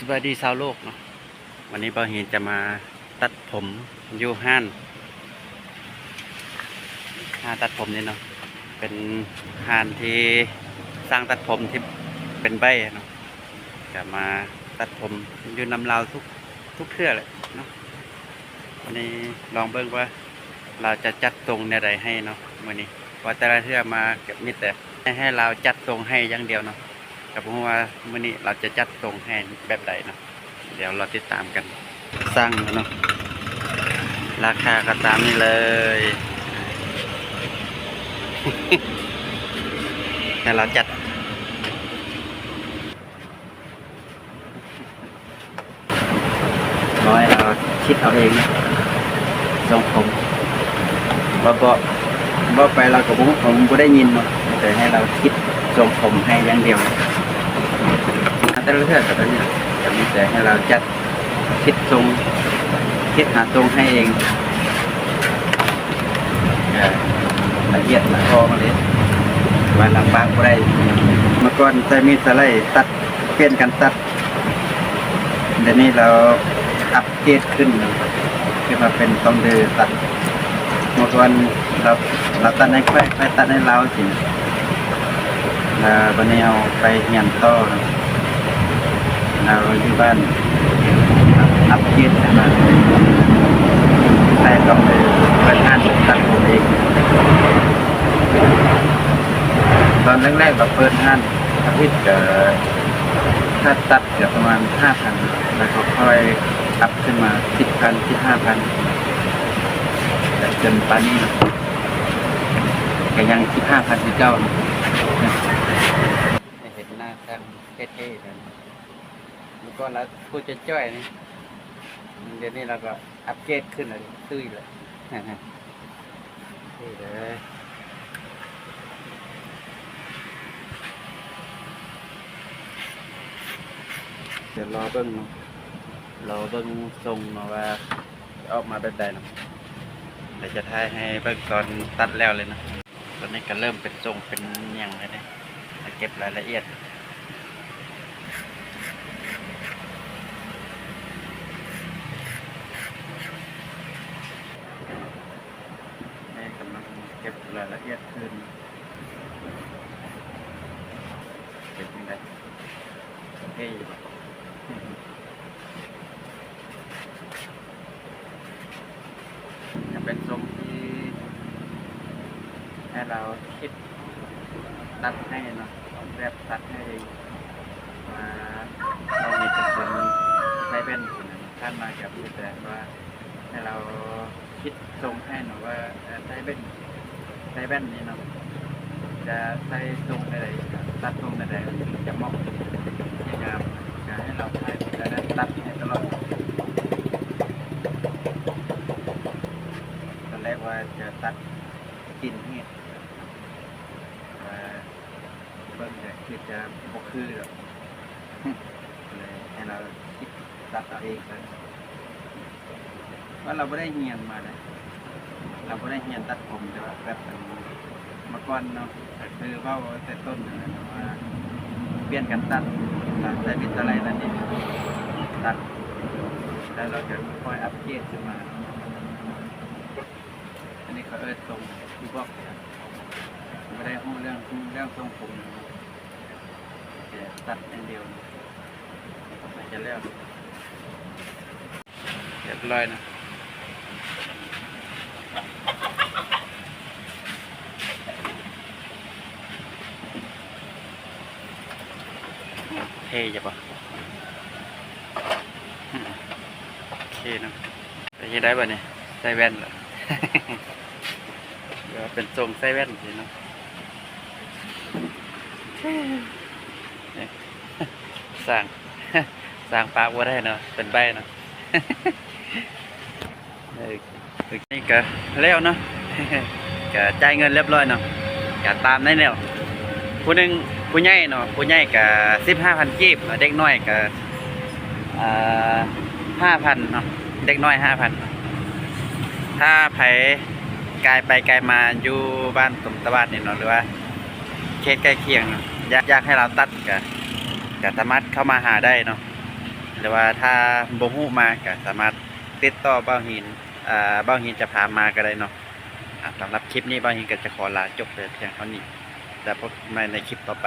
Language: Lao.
ສະບາຍດີຊາວໂລກເນາະ, ວັນນີ້ບ່າວເຮງຈະມາຕັດຜົມຢູ່ຮ້ານ ຮ້ານຕັດຜົມນີ້ເນາະ, ເປັນຮ້ານທີ່ຊ່າງຕັດຜົມທີ່ເປັນໃບ້ເນາະ, ກະມາຕັດຜົມຢູ່ນຳລາວທຸກ ທຸກເທື່ອແຫຼະເນາະ. ວັນນີ້ລອງເບິ່ງວ່າລາວຈະຈັດຊົງແນວໃດໃຫ້ເນາະມື້ນີ້, ເພາະວ່າແຕ່ລະເທື່ອມາກະມີແຕ່ໃຫ້ ໃຫ້ລາວຈັດຊົງໃຫ້ຢ່າງດຽວເນາະ, ກະບໍ່ຮູ້ວ່າມື້ນີ້ລາວຈະຈັດຊົງໃຫ້ແບບໃດເນາະ. ດຽວລໍຕິດຕາມກັນ. ສັ່ງເນາະ, ລາຄາກໍຕາມນີ້ເລີຍ ໃຫ້ລາວຈັດ ຂໍໃຫ້ລາວຄິດເອົາເອງ ຊົງຜົມ ເວົ້າ ເວົ້າໄປລາວກໍບໍ່ຮູ້ ບໍ່ໄດ້ຍິນເນາະ, ແຕ່ໃຫ້ລາວຄິດຊົງຜົມໃຫ້ຢ່າງດຽວ. ແຕ່ລະເທື່ອກໍເປັນ ກໍມີແຕ່ໃຫ້ລາວຈັດ ຄິດຊົງ ຄິດຫາຊົງໃຫ້ເອງ ລະອຽດລະອໍມາເລີຍ, ວ່າລຳບາກບໍ່ໄດ້. ເມື່ອກ່ອນໃຊ້ມີດສະໄລຕັດ ປ່ຽນກັນຕັດ, ດຽວນີ້ລາວອັບເກຣດຂຶ້ນ ຂຶ້ນມາເປັນຊອງເດີຕັດ. ເມື່ອກ່ອນລາວ ລາວຕັດໃຫ້ຂ້ອຍ ຂ້ອຍຕັດໃຫ້ລາວຊີ້ນະ, ແລ້ວບັດນີ້ເຮົາໄປຮຽນຕໍ່ນະ, ລາວຢູ່ບ້ານອັບເກຣດຂຶ້ນມາ ໃຊ້ຊອງເດີ ເປີດຮ້ານຕັດຜົມເອງ. ຕອນແລກໆ ລາວເປີດຮ້ານ ອາທິດກະ ຄ່າຕັດກະປະມານຫ້າພັນ ແລ້ວກໍຄ່ອຍອັບຂຶ້ນມາສິບພັນ ສິບຫ້າພັນ ແລ້ວຈົນປານນີ້ເນາະ ກະຍັງສິບຫ້າພັນຄືເກົ່າເນາະ. ເຮັດໜ້າຊ່າງເທ່ໆ ເມື່ອກ່ອນລາວຜູ້ຈ່ອຍໆ ນີ້ ດຽວນີ້ລາວກໍອັບເກຣດຂຶ້ນແລ້ວ ຕຸ້ຍແລ້ວ. ນີ້ເດີ ດຽວລໍເບິ່ງເນາະ, ລໍເບິ່ງຊົງເນາະວ່າຈະອອກມາແບບໃດເນາະ. ດຽວຈະຖ່າຍໃຫ້ເບິ່ງຕອນຕັດແລ້ວເລີຍເນາະ. ຕອນນີ້ກໍເລີ່ມເປັນຊົງເປັນຫຍັງແລ້ວເດ້, ມາເກັບລາຍລະອຽດ. ແມ່ກຳລັງເກັບລາຍລະອຽດຄືນ. ເປັນຈັ່ງໃດ? ເທ່ຢູ່ບໍ່? ກໍເປັນຊົງທີ່ໃຫ້ລາວຄິດຕັດໃຫ້ເນາະ, ອອກແບບຕັດໃຫ້ເອງ. ວ່າເຮົາເຮັດເປັນຄົນໃສ່ແວ່ນຊີ້ນະ, ຜ່ານມາກໍມີແຕ່ວ່າໃຫ້ລາວ ຄິດຊົງໃຫ້ເນາະວ່າ ເອີ ໃສ່ແວ່ນ ໃສ່ແວ່ນນີ້ເນາະ ຈະໃສ່ຊົງໃດ ຕັດຊົງໃດ ຈະເໝາະ ຈະງາມ ກະໃຫ້ລາວຖ່າຍ ແລ້ວຕັດໃຫ້ຕະຫຼອດ. ຕອນແລກວ່າຈະຕັດຕີນຫຽດ ວ່າເບິ່ງແລ້ວຄືຈະບໍ່ຄືດອກ ເລີຍໃຫ້ລາວຄິດຕັດເອົາເອງເລີຍ. ວ່າລາວບໍ່ໄດ້ຮຽນມາເດ້, ລາວບໍ່ໄດ້ຮຽນຕັດຜົມ, ແຕ່ວ່າແບບອັນເມື່ອກ່ອນເນາະ ກໍຄືເວົ້າແຕ່ຕົ້ນນັ້ນແຫຼະເນາະ ວ່າປ່ຽນກັນຕັດ, ລາວໃຊ້ມິດຕະໄລນັ້ນເອງ ຕັດ, ແລ້ວລາວກໍຄ່ອຍອັບເກຣດຂຶ້ນມາ. ອັນນີ້ເຂົາເອີ້ນຊົງ ຄືບອກ ບໍ່ໄດ້ຮູ້ເລື່ອງ ເລື່ອງຊົງຜົມ, ແຕ່ຕັດຢ່າງດຽວ ໃສ່ຈະແລ້ວ. ຮຽບຮ້ອຍນະ. ເທ່ຢູ່ບໍ່? ໂອເຄເນາະ. ເປັນຈັ່ງໃດບາດນີ້? ໃສ່ແວ່ນລະ ເປັນຊົງໃສ່ແວ່ນຊີ້ເນາະ. ສ້າງ ສ້າງປາກບໍ່ໄດ້ເນາະ, ເປັນໃບ້ເນາະ. ເອີ ນີ້ກະແລ້ວເນາະ, ກະຈ່າຍເງິນຮຽບຮ້ອຍເນາະ, ກະຕາມນັ້ນແຫຼະ. ຜູ້ໜຶ່ງ ຜູ້ໃຫຍ່ເນາະ, ຜູ້ໃຫຍ່ກະສິບຫ້າພັນກີບເນາະ, ເດັກນ້ອຍກະ ອ່າ ຫ້າພັນເນາະ, ເດັກນ້ອຍຫ້າພັນເນາະ. ຖ້າໃຜກາຍໄປກາຍມາຢູ່ບ້ານສົມຕະບາດນີ້ເນາະ ຫຼືວ່າເຂດໃກ້ຄຽງເນາະ, ຢາກ ຢາກໃຫ້ລາວຕັດກະ ກະສາມາດເຂົ້າມາຫາໄດ້ເນາະ. ຫຼືວ່າຖ້າບໍ່ຮູ້ມາກໍສາມາດຕິດຕໍ່ບ່າວຫີນ ອ່າ ບ່າວຫີນຈະພາມາກໍໄດ້ເນາະ. ອ່າ ສຳລັບຄລິບນີ້ບ່າວຫີນກໍຈະຂໍລາຈົບແຕ່ພຽງເທົ່ານີ້ ແລ້ວພົບກັນໃໝ່ໃນຄລິບຕໍ່ໄປ.